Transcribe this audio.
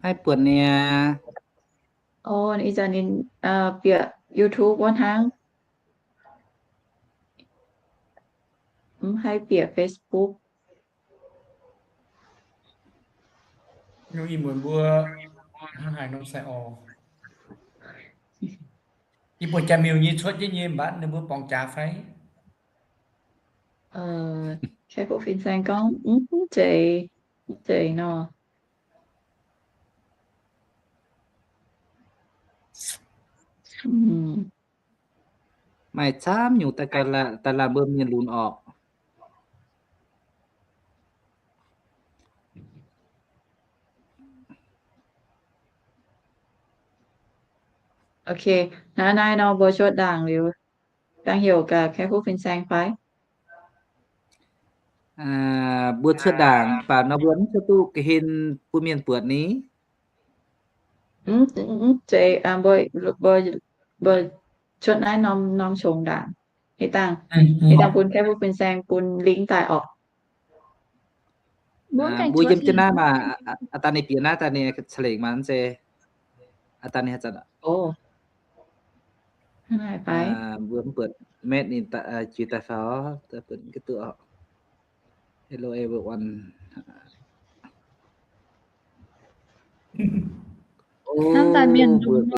Haih buatc niaa. Ih zanc ninh bieqc YouTube wuov hnangv, mv haih bieqc Facebook. Ih muonz mbuo hnangv haaix nor sai orqc? Yie buatc jaax miuc nyei cuotv jienv nyei mv baac ninh mbuo borngz jaax fai? Khai Fu Fin Saeng gorngv mv zeiz, mv zeiz nor. Maaih camv nyungc daaih laanh mbuo mienh lunx orqc. Ok, naaiv nor mbuo cuotv ndaangc liuz, dangh heuc gaax Khai Fu Fin Saeng fai? Mbuo cuotv ndaangc mv baac nor mbuo mv cuotv duqv ga'hlen bun mienh buatc ni. Mv zeiz, mbuo cuotv naaiv norm norm qongx ndaangc. Ih dangh, ih dangh bun Khai Fu Fin Saeng bun link daaih orqc. Mbuo yiem jienv naaiv maah, aa dangh ninh bieqc naaiv daaih ninh ca'lengc maah, mv zeiz, aa dangh ninh haaix zanc, mbuo mv buatc, maiv ninh jiex daaih faaux, daaih buatc ga'duqv orqc. Hello everyone. Hnamv daaih mienh mbuo